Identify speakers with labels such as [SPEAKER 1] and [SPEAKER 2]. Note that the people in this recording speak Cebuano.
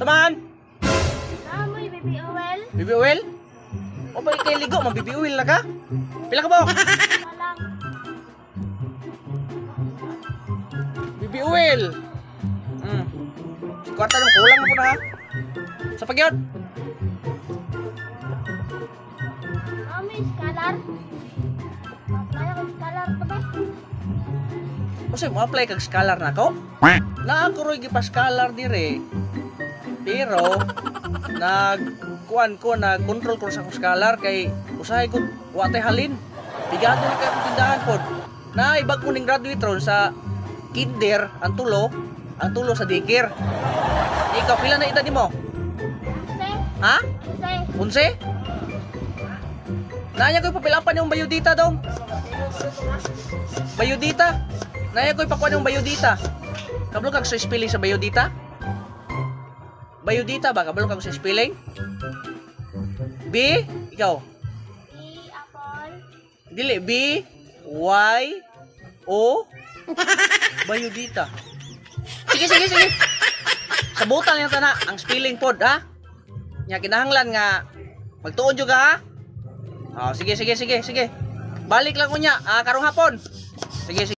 [SPEAKER 1] Samahan.
[SPEAKER 2] Amoy baby oil.
[SPEAKER 1] Baby oil? O ba kay ligo, man baby oil na ka? Pila ka ba?
[SPEAKER 2] Walang.
[SPEAKER 1] Baby oil. Kwarta naman, kulang na po na ha. Sa pagyod.
[SPEAKER 2] Amoy scholar. Apply ako scholar pa ba?
[SPEAKER 1] Kasi mo apply kag scholar na ako. Naa ko roy gipa-scholar dire. Pero nag kuan ko, nag control ko sa akong scholar kay usahay ko wa tay halin. Bigado na kay akong tindahan pod. Na ibag ko ning graduate ron sa kinder ang tulo sa daycare. Ikaw pila na edad nimo?
[SPEAKER 2] 11.
[SPEAKER 1] Ha?
[SPEAKER 2] 11.
[SPEAKER 1] 11? Nanya ko'y papilapan yung bayudita dong. Bayudita. Nanya ko'y pakuan yung bayudita. Kabalo kag sa spelling sa bayudita? Bayudita ba? Kabalo kag sa spelling? B, ikaw.
[SPEAKER 2] B apple.
[SPEAKER 1] Dili, B, Y, O, Bayudita. Sige, sige, sige. Sabutan lang ta na ang spelling pod, ha? Nya kinahanglan nga magtuon jud ka, ha? Oh, sige, sige, sige, sige. Balik lang unya, ah, karong hapon. Sige, sige.